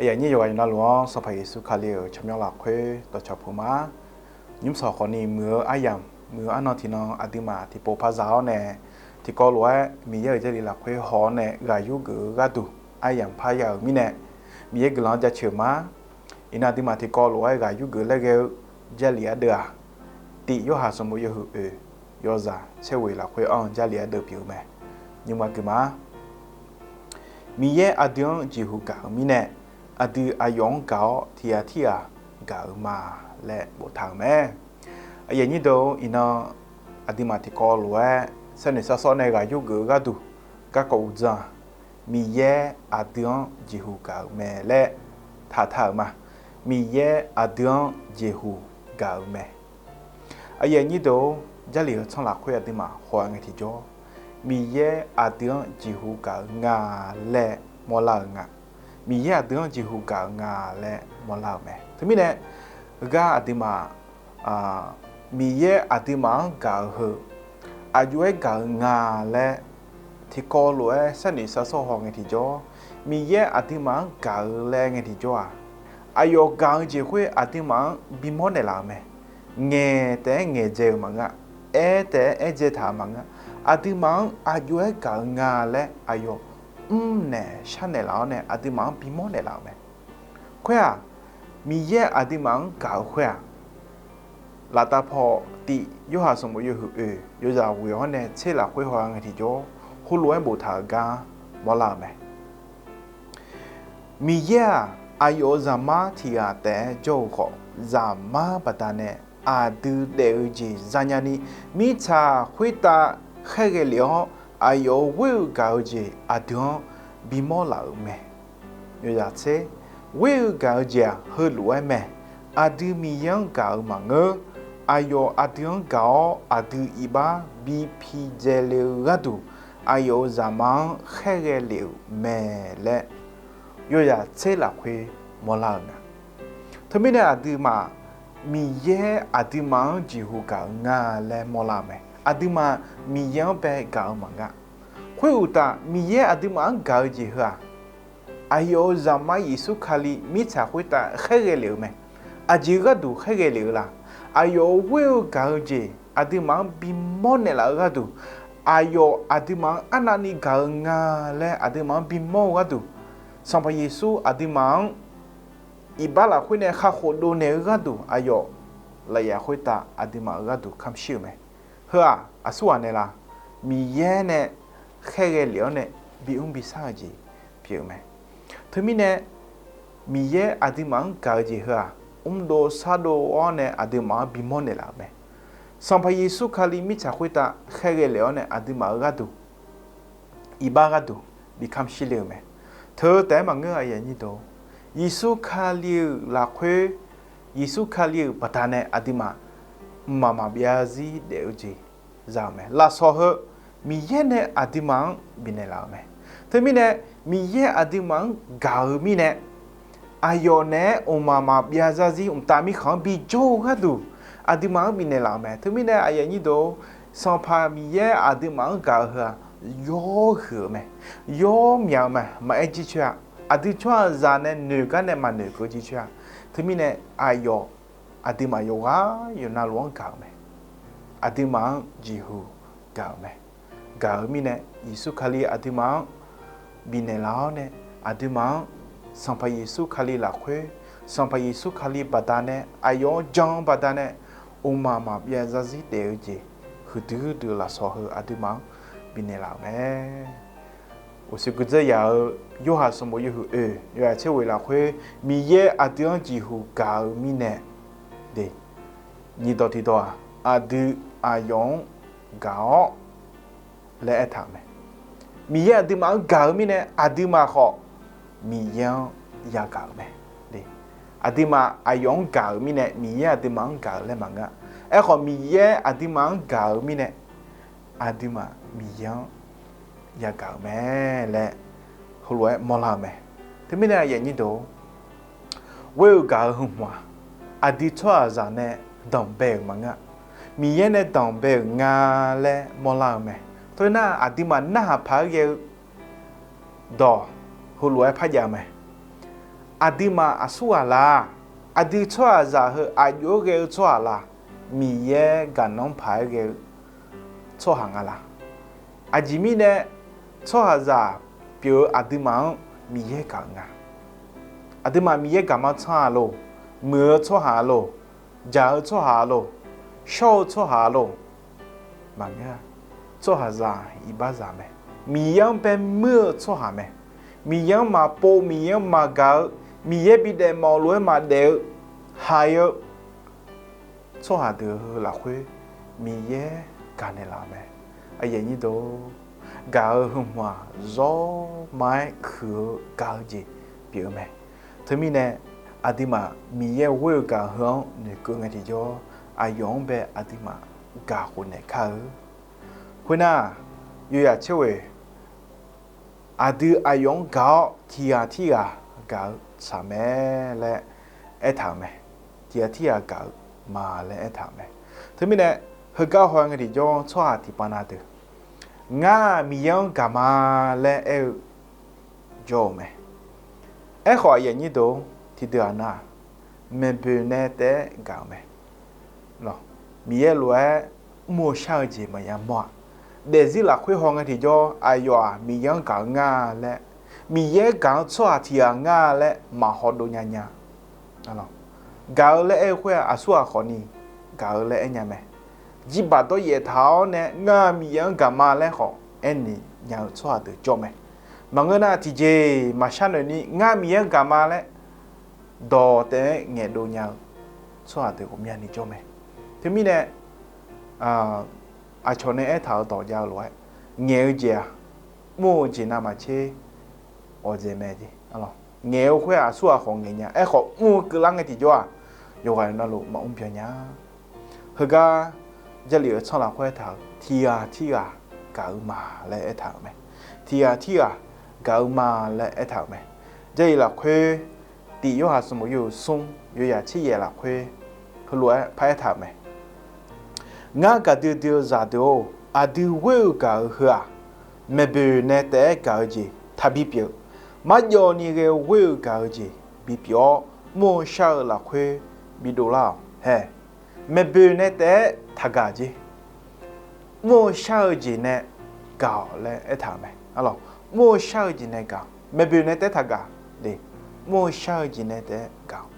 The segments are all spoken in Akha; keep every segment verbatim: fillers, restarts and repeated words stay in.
Aqyuif aqnyir yawqghaq navluf-anr Sanqpaq Yeqsur Kali-euq tsawrmyanr lafkhoer dawqcawq puq ma. Nymrshawq khawfni muiq-eu aryamq, muiq-eu arnan tiqnan aqduimaf tiqpov par za-awr nae, tiqkawv lof-aer Miqyaer-euq Jarlif lafkhoer haw-awr nae ghaq yurgeuf-eu gharduq aryamq parya-euq mirnae, Miqyaer guiqlanq-anr jaceuq ma. Iqnan aqduimaf tiqkawv lof-aer ghaq yurgeuf laer ghae-eu Jarlif ardeuv-aq, Tif Yorhaq sanqbof yawhuiq oeq yawzaq tser ghoeq lafkhoer anr-eu Jarlif ardeuv pyeuf-eu mae. Nymrma geuf ma. Miqyaer aqdui-anr jeqhuq gaq-euq mirnae, aqdui aqyawf-anr gaq-awr tiqghaq tirghaq gaq-eu ma laer boftaq-euq mae. Aqyuif aqnyir deuq-or, iqnan aqduimaf tiqkawv lof-aer sharnoeq sharsawr nae ghaq yurgeuf-eu gharduq garkawv uqdzan-aq, Miqyaer aqdui-anr jeqhuq gaq-euq mae laer taqtaq-euq ma. Miqyaer aqdui-anr jeqhuq gaq-euq mae. Aqyuif aqnyir deuq-or, Jarlif-eu tsanr lafkhoer aqduimaf haw-a ngae tiqjawr, Miqyaer aqdui-anr jeqhuq gaq-eu nga laer mawrlar-euq nga. Miqyaer aqdui-anr jeqhuq gaq-eu nga laer mawrlar-euq mae. Teumirnae, heugar aqduimaf, Miqyaer aqduimaf-anr gaq-eu heu aqjox-aer gaq-eu nga laer tiqkawv lof-aer sharnoeq sharsawr haw ngae tiqjawr, Miqyaer aqduimaf-anr gaq-eu laer ngae tiqjawr-aq, aqyawf gaq-eu jeq khoer aqduimaf-anr bimawr naeqlaf-euq mae. Ngaeq taef-aer ngaeqdzae-euq maqngeur-a. Aer taef-aer aerdzae taq-euq maqngeur-a. Aqduimaf-anr aqjox-aer gaq-eu nga laer aqyawf mrnaeq sharnaeq laf-awr nae aqduimaf-anr bimawr naeqlaf-euq mae. Khoer-aq, Miqyaer aqduimaf-anr gaq-eu khoer-aq, laftav paw Tif Yorhaq sanqbof yawhuiq oeq yawzaq ghoeq-awr nae tser lafkhoer haw-a ngae tiqjawr, heulof-aer boftaq-euq gar mawrlar-euq mae. Miqyaer-aq, aqyawf-euq Zaqmar tiqghaq taef-aer jawr-eu khawf, Zaqmar baqdanae aqdui daef-eu jeq zanya ni, mirtsaq khoertav khaerghae lef-awr, aqyawf-euq ghoer-eu gaq-eu jeq aqdui-anr bimawr laf-euq mae. Yawzaq tser, ghoer-eu gaq-eu jeq-aq heulof-aer mae. Aqdui Miqyaer-anr gaq-euq maqngeur. Aqyawf aqdui-anr gaq-awr aqdui iqbax bi pidzae le-eu gharduq, aqyawf-euq Zaqmar-anr khaerghae lef-euq mae laer yawzaq tser lafkhoer mawrlar-euq nga. Teumirnae aqduimaf Miqyaer aqduimaf-anr jeqhuq gaq-eu nga laer mawrlar-euq mae. Aqduimaf Miqyaer-anr bae gaq-eu maqngeur. Khoeruqtaf Miqyaer aqduimaf-anr gaq-eu jeq heu-aq, aqyawf-euq Zaqmar Yeqsur Kali mirtsaq khoertav khaerghae lef-eu mae. Aqjeq gharduq khaerghae lef-eu la? Aqyawf-euq ghoer-eu gaq-eu jeq aqduimaf-anr bimawr naeqlaf-eu gharduq, aqyawf aqduimaf-anr arnavni gaq-eu nga laer aqduimaf-anr bimawr-eu gharduq, Sanqpaq Yeqsur aqduimaf-anr iqbax lafkhoer nae kakhof dovnaeq-eu gharduq aqyawf lafyaf khoertav aqduimaf-euq gharduq kamq shir-euq mae. Heu-aq aqsurghaq naeqlaf? Miqyaer nae khaerghae lef-awr nae bimr bishar-eu jeq pyeuf-eu mae. Teumirnae Miqyaer aqduimaf-anr gaq-eu jeq heu-aq, mrdov shardov-awr nae aqduimaf-anr bimawr naeqlaf-euq mae. Sanqpaq Yeqsur Kali mirtsaq khoertav khaerghae lef-awr nae aqduimaf-euq gharduq iqbax gharduq bi kamq shir le-euq mae. Teu taef-aer maqngeur-a, Yeqsur Kali-euq lafkhoer, Yeqsur Kali-euq baqdanae aqduimaf mqmaq maqbyav zarzir daef-eu jeq za-euq mae. Lafsawq heu Miqyaer nae aqduimaf-anr bifnaeq laf-euq mae. Teumirnae Miqyaer aqduimaf-anr gaq-eu mirnae, aqyawf naeq-aer mqmaq maqbyav zarzir mqtav mirkhanq-anr bijawr-eu gharduq aqduimaf-anr bifnaeq laf-euq mae. Teumirnae aqyuif aqnyir deuq-or, Sanqpaq Miqyaer aqduimaf-anr gaq-eu heu-aq, yawr huiq-eu mae, yawr myaq-eu mae. Maqaer jircoer-a, aqdui tsawrhaqzaq nae noeq gar nae maqnoeq keuv jircoer-a. Teumirnae aqyawf aqduimaf yawqghaq yawqnavluf-anr gaq-euq mae. Aqduimaf-anr jeqhuq gaq-euq mae. Gaq-eu mirnae Yeqsur Kali aqduimaf-anr bifnaeq laf-awr nae, aqduimaf-anr Sanqpaq Yeqsur Kali lafkhoer, Sanqpaq Yeqsur Kali baqdanae, aqyawf-anr jan-eu baqdanae, mqmaq maqbyav zarzir daef-eu jeq huiqdui dui-eu lafsawq heu aqduimaf-anr bifnaeq laf-euq mae. Uqshoe guiqdzeur yaq-eu Yorhaq sanqbof yawhuiq oeq yawzaq tser ghoeq lafkhoer, Miqyaer aqdui-anr jeqhuq gaq-eu mirnae, de, nyiqdawq tiqdawq-aq, aqdui aqyawf-anr gaq-awr laer aertaq-euq mae. Miqyaer aqduimaf-anr gaq-eu mirnae aqduimaf khawf Miqyaer-anr yagaq-euq mae. Aqduimaf aqyawf-anr gaq-euq mirnae Miqyaer aqduimaf-anr gaq-eu laer maqngeur-a. Aerkhawf Miqyaer aqduimaf-anr gaq-eu mirnae aqduimaf Miqyaer-anr yagaq-euq mae laer heulof-aer mawrlar-euq mae. Teumirnae aqyuif aqnyir deuq-or, ghoer-eu gaq-eu heu hmq-aq, aqdui tsawrhaqzaq nae danqbae-euq maqngeur-a. Miqyaer nae danqbae-euq nga laer mawrlar-eu mae. Teunar aqduimaf narhaq paq-aer ghae-eu dawq heulof-aer parjav-eu mae. aqduimaf aqsur ghaq la? Aqdui tsawrhaqzaq heu aqjox-aer ghae-eu tsawrhaq la? Miqyaer gaqnan-anr paq-aer ghae-eu tsawrhaq nga la? Aqjeq mirnae tsawrhaqzaq pyeuf-eu aqduimaf-anr Miqyaer gaq-eu nga? Aqduimaf Miqyaer gaqma tsanr-a lor? Muiq-eu tsawrhaq-a lor? Dzaq-eu tsawrhaq-a lor? Shawr-eu tsawrhaq-a lor? Maqngeur-a. Tsawrhaqzaq iqbaxzaq mae. Miqyaer-anr bae muir-eu tsawrhaq mae. Miqyaer-anr maqpov, Miqyaer-anr maqgaq-eu, Miqyaer bidaef mawf lof-aer maqdaef-eu, haiq-eu tsawrhaq deuq heu lafkhoer Miqyaer gaqnaeq laf-eu mae. Aqyuif aqnyir deuq, gaq-eu heu hmq-aq, zawr ma-aer huiq-eu gaq-eu jeq pyeuf-eu mae. Teumirnae, aqduimaf Miqyaer ghoer-eu gaq-eu heu-anr noeqkeuv ngae tiqjawr, aqyawf-anr bae aqduimaf gaq khof naeq kar-eu. Khoernar, yawyaq tser ghoeq, aqdui aqyawf-anr gaq-awr tiqghaq tirghaq gaq-eu tsaq mae laer aertaq-euq mae. Tiqghaq tirghaq gaq-eu ma laer aertaq-euq mae. Teumirnae, heugar haw ngae tiqjawr tsawrhaq tiqpav na deuq, ngar Miqyaer-anr gaq ma laer aer-eu jawr-euq mae. Aerkhawf aqyuif aqnyir deuq, tiqdeuq-aq nar, maeqboeq nae taef-aer gaq-euq mae. Miqyaer lof-aer mr-eu shar-eu jeq maqya mawr-a. Daefzir lafkhoer haw ngae tiqjawr aqyawf-aq Miqyaer-anr gaq-eu nga laer, Miqyaer gaq-anr tsawrhaq tiqghaq nga laer maqhaw dov nya nya. Gaq-eu laer aer-eu khoer-aq, aqsur ghaq khawfni gaq-eu laer aer nya mae. Jirbaq dawryaef taq-awr nae ngar Miqyaer-anr gaq ma laer khawf aernaeq nya-eu tsawrhaq deuq jawr mae. Maqngeur nar, tiqjeq maqshar noeq ni ngar Miqyaer-anr gaq ma laer dawq taef-aer ngaeqdov nya-eu tsawrhaq deuq ghawqmyani jawr mae. Teumirnae, aqcawq nae aertaq-euq dawq jav-eu lof-aer, ngaeq-eu jeq-aq, mr-eu jeq navmaqtser awqdzaeq mae jeq. Ngaeq-eu khoer-aq, aqsur ghaq khawf ngaeq nya. Aerkhawf, mr-eu keuvlar ngae tiqjawr-aq, yawqghaq navluf maqmr byan nya. Heugar Jarlif-eu tsanr lafkhoer aertaq-euq, tiqghaq tirghaq gaq-eu ma laer aertaq-euq mae. Tiqghaq tirghaq gaq-eu ma laer aertaq-euq mae. Jarlif lafkhoer, tiq Yorhaq sanqbof yawhuiq smr yawzaq tser yaef lafkhoer heulof-aer paraer taq-euq mae. Ngar gaqdui dui-eu zaqdeuq-or, aqdui ghoer-eu gaq-eu heu-aq, maeqboeq nae taef-aer gaq-eu jeq taqbi pyeuf. Marjawv ni ghae-eu ghoer-eu gaq-eu jeq bipyeuf-awr, mr-eu shar-eu lafkhoer bidov lar-awq. Hae, maeqboeq nae taef-aer taqgaq jer. Mr-eu shar-eu jeq nae gaq-awq laer aertaq-euq mae. Mr-eu shar-eu jeq nae gaq-awq. Maeqboeq nae taef-aer taqgaq le. Mr-eu shar-eu jeq nae taef-aer gaq-awq.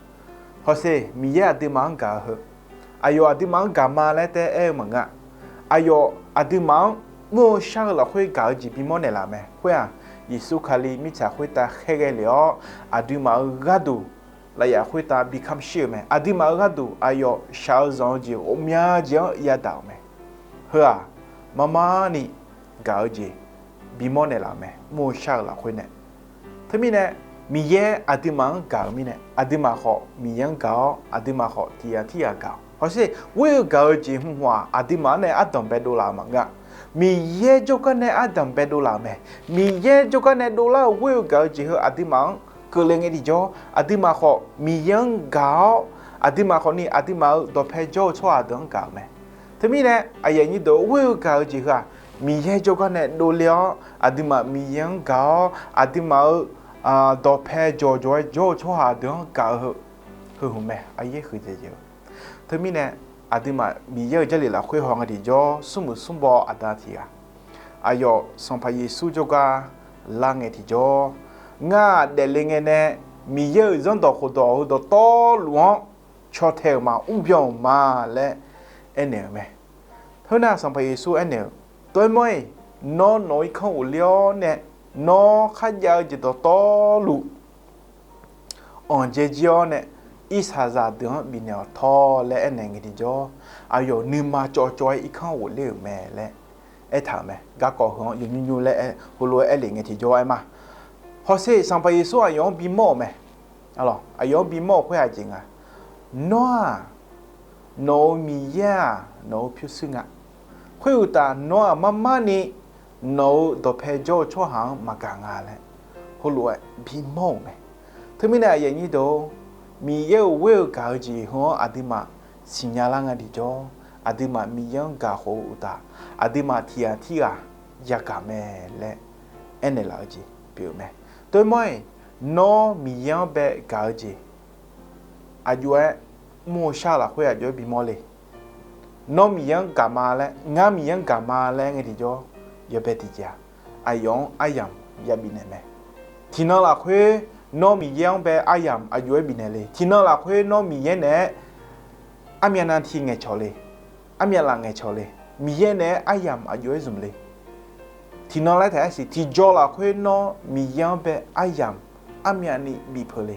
Hawsher, Miqyaer aqduimaf-anr gaq-eu heu, aqyawf aqduimaf-anr gaq ma laer taef-aer aer-eu maqngeur-a. Aqyawf aqduimaf-anr mr-eu shar-eu lafkhoer gaq-eu jeq bimawr naeqlaf mae. Khoer-aq, Yeqsur Kali mirtsaq khoertav khaerghae lef-awr, aqduimaf-euq gharduq lafyaf khoertav bi kamq shir-euq mae. Aqduimaf-euq gharduq aqyawf shaq-eu zanq-eu jeq ghawqmya jeq-anr yadaq-euq mae. Heu-aq, marmar ni gaq-eu jeq bimawr naeqlaf-euq mae, mr-eu shar-eu lafkhoer nae. Teumirnae, Miqyaer aqduimaf-anr gaq-euq mirnae, aqduimaf khawf Miqyaer-anr gaq-awr, aqduimaf khawf tiqghaq tirghaq gaq-awq. Hawsher, ghoer-eu gaq-eu jeq hmq hmq-aq, aqduimaf-anr nae ardanq bae dovlaf-euq maqngeur-a. Miqyaer jawrgar nae ardanq bae dovlaf-euq mae. Miqyaer jawrgar nae dovlar-euq ghoer-eu gaq-eu jeq heu aqduimaf-anr keuvle ngae tiqjawr, aqduimaf khawf Miqyaer-anr gaq-awr, aqduimaf khawfni aqduimaf-euq dawqpae jawr-eu tsawrhaq deuq-anr gaq-euq mae. Teumirnae, aqyuif aqnyir deuq, ghoer-eu gaq-eu jeq heu-aq, Miqyaer jawrgar nae dovle-awr, aqduimaf Miqyaer-anr gaq-awr, aqduimaf-euq dawqpae jawqjawq-aer jawr-eu tsawrhaq deuq-anr gaq-eu heu, heu hmq mae, aqyaer huiqdzaeq jeq-eu. Teumirnae, aqduimaf Miqyaer-euq Jarlif lafkhoer haw ngae tiqjawr, smrmuiq smrbaw aqda tiq ghaq, aqyawf Sanqpaq Yeqsur jawrgar lar ngae tiqjawr, ngar daefle ngae nae Miqyaer-euq zanrdawq khofdawq heu dawqtawvluf-anr caw tae-euq ma, mrbyan-euq ma laer aernaeq-euq mae. Khoernar, Sanqpaq Yeqsur aernaeq-euq, Dawr-ir mawr-iq, nawr nawq-euq irkanr ghofler-awr nae, nawr kharjav-eu jeq dawqtawvluf anqdzae jir-awr nae, irsaqzaq deuq-anr bifnaeq-awq tawr laer aernaeq ngae tiqjawr, aqyawf nuima cawvcawv-aer irkanr ghofler-euq mae laer aertaq-euq mae. Garkawv heu-anr yawqnymr nymr laer aer, heulof-aer aerlef ngae tiqjawr aer ma. Hawsher, Sanqpaq Yeqsur aqyawf-anr bimawr-euq mae. Aqyawf-anr bimawr-euq khoer aqjeq nga, Nawr-aq, nawq-euq Miqyaer-aq nawq-euq pyurshuir nga. Khoeruqtaf nawr-aq marmarni nawq-euq dawqpae jawr-eu tsawrhaq-anr maqgaq nga laer heulof-aer bimawr-euq mae. Teumirnae aqyuif aqnyir deuq-or, Miqyaer-euq ghoer-eu gaq-eu jeq heu-anr aqduimaf siqnya lar ngae tiqjawr, aqduimaf Miqyaer-anr gaq khof-eu uqtaf, aqduimaf tiqghaq tirghaq yagaq mae laer aernaeq laf-eu jeq pyeuf-eu mae. Dawr-ir mawr-iq, Nawr Miqyaer-anr bae gaq-eu jeq aqjox-aer, mr-eu shar-eu lafkhoer aqjox-aer bimawr le. Nawr Miqyaer-anr gaq ma laer, ngar Miqyaer-anr gaq ma laer ngae tiqjawr, yawbae tiqjeq-aq, aqyawf-anr aryamq yabifnaeq mae. Tiqnan lafkhoer nawr Miqyaer-anr bae aryamq aqjox-aer bifnaeq le. Tiqnan lafkhoer nawr Miqyaer naeq-aer armyav navti ngaeqcawq le. Armyav laf ngaeqcawq le. Miqyaer naeq-aer aryamq aqjox-aer zmq le. Tiqnan laer taq-aer siq, tiqjawr lafkhoer nawr Miqyaer-anr bae aryamq armyavni bifpeuq le.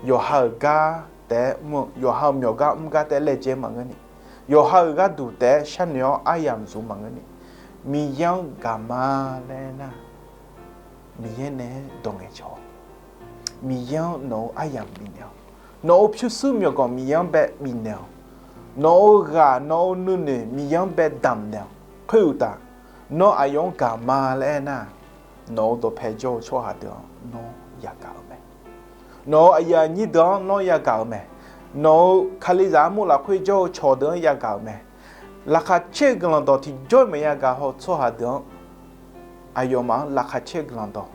Yawqha-euq gar taef-aer mr-eu, yawqha-euq myawqgar mr gar taef-aer laejae maqngeur ni, yawqha-euq gharduq taef-aer sharnoeq-awr aryamq zmq maqngeur ni, Miqyaer-anr gaq ma laer aernar, Miqyaer naeq-aer dawq ngaeqcawq-awq. Miqyaer-anr nawq-eu aryamq bifnaeq-awq. Nawq-euq pyurshuir myawqganq Miqyaer-anr bae bifnaeq-awq. Nawq-euq ghaq, nawq-euq nuinoeq Miqyaer-anr bae damqnaeq-awq. Khoeruqtaf, nawr aqyawf-anr gaq ma laer aernar, nawq-euq dawqpae jawr-eu tsawrhaq deuq-anr nawr yagaq-euq mae. Nawq-euq aqyuif aqnyir deuq-anr nawr yagaq-euq mae. Nawq-euq Kalizaq armur lafkhoer jawr-eu cawqdeuq-anr yagaq-euq mae. Laqkhaq caer-eu guiqlanq dawq tiqjawr-iq maqya gaq haw-eu tsawrhaq deuq-anr, aqyawfmaf-anr laqkhaq caer-eu guiqlanq dawq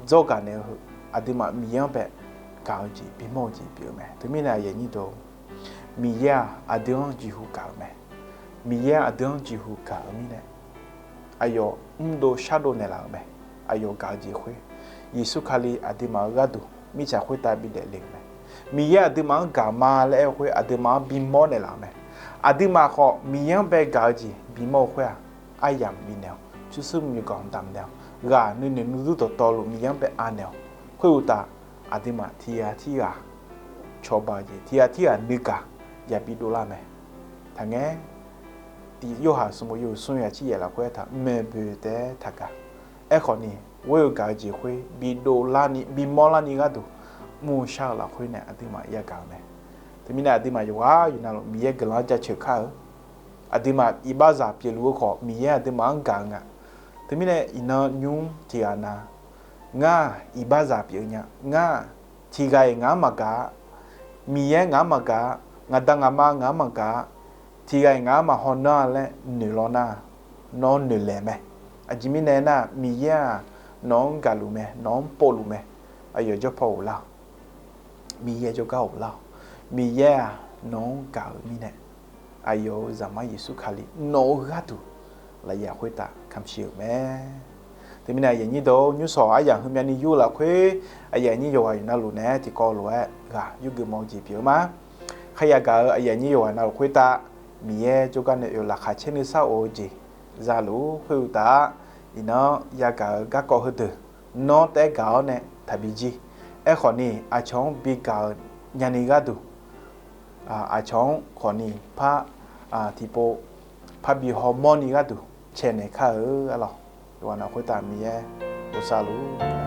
dzawrgaq naeq-eu heu, aqduimaf Miqyaer-anr bae gaq-eu jeq bimawr-eu jeq pyeuf-eu mae. Teumirnae aqyuif aqnyir deuq, Miqyaer-aq aqdui-anr jeqhu gaq-euq mae. Miqyaer aqdui-anr jeqhu gaq-eu mirnae, aqyawf mrdov shardov naeqlaf-euq mae. Aqyawf gaq-eu jeq khoer, Yeqsur Kali aqduimaf-euq gharduq mirtsaq khoertav bidaef le-euq mae. Miqyaer aqduimaf-anr gaq ma laer aer-eu khoer, aqduimaf-anr bimawr naeqlaf-euq mae. Aqduimaf khawf Miqyaer-anr bae gaq-eu jeq bimawr-eu khoer-aq, aryamq bifnaeq-awq. Pyurshuir myawqganq damqnaeq-awq. Ghaq nuinoeq nuidur dawqtawvluf Miqyaer-anr bae anaeq-awq. Khoeruqtaf, aqduimaf tiqghaq tirghaq cawba-eu jeq, tiqghaq tirghaq nuigaq yabi dovlar mae. Taqngaer, tiq Yorhaq smq bof yawhuiq smr yawhuiq aqcir yaef lafkhoer aertaq, maeqboeq taef-aer taqgaq. Aerkhawf ni, ghoer-eu gaq-eu jeq khoer bidov larni bimawr larni gharduq, mr-eu shar-eu lafkhoer nae aqduimaf yagaq-eu mae. Teumirnae aqduimaf yawqghaq yawqnavluf Miqyaer guiqlanq-anr jaceuq kar-eu. Aqduimaf iqbaxzaq pyeufluf-eu khawf, Miqyaer aqduimaf-anr gaq-eu nga. Teumirnae iqnan nymr tiqghaq na, ngar-aq iqbaxzaq pyeuf nya, ngar-aq tiqghaq-iq ngaq-anr maqgaq-a, Miqyaer ngaq-anr maqgaq-a, ngaqda ngaqma ngaq-anr maqgaq-a, tiqghaq-iq ngaq-anr maqhaw nar-a laer noeq law nar, nawr noeqlaeq mae. Aqjeq mirnae aernar, Miqyaer-aq nawq-anr gaqluf mae, nawq-anr povluf mae. Aqyawf jawrpaw ghoflar-awq. Miqyaer jawrgar ghoflar-awq. Miqyaer-aq nawq-anr gaq-euq mirnae, aqyawf-euq Zaqmar Yeqsur Kali nawq-euq gharduq lafyaq khoertav kamq shir-euq mae. Teumirnae aqyuif aqnyir deuq, nymrshawq aryamq heumyavni yur-eu lafkhoer, aqyuif aqnyir yawqghaq yawqnavluf naeq-aer tiqkawv lof-aer ghaq yurgeuf mawf-eu jeq pyeuf-eu ma. Kharya gaq-euq aqyuif aqnyir yawqghaq navluf khoertav, Miqyaer jawrgar nae oeq laqkhaq caer nuisar of-eu jeq zaluf-ur. Khoeruqtaf, iqnan yagaq-euq garkawv heudeuq nawr taef-aer gaq-awr nae taqbi jir. Aerkhawf ni, aqcawq-anr bigaq-eu nyani gharduq, aqcawq-anr khawf ni par tiqpov par bi hawmawr ni gharduq caenaeq kar-eu arlawq. Yawqghaq navluf khoertav Miqyaer bosav luf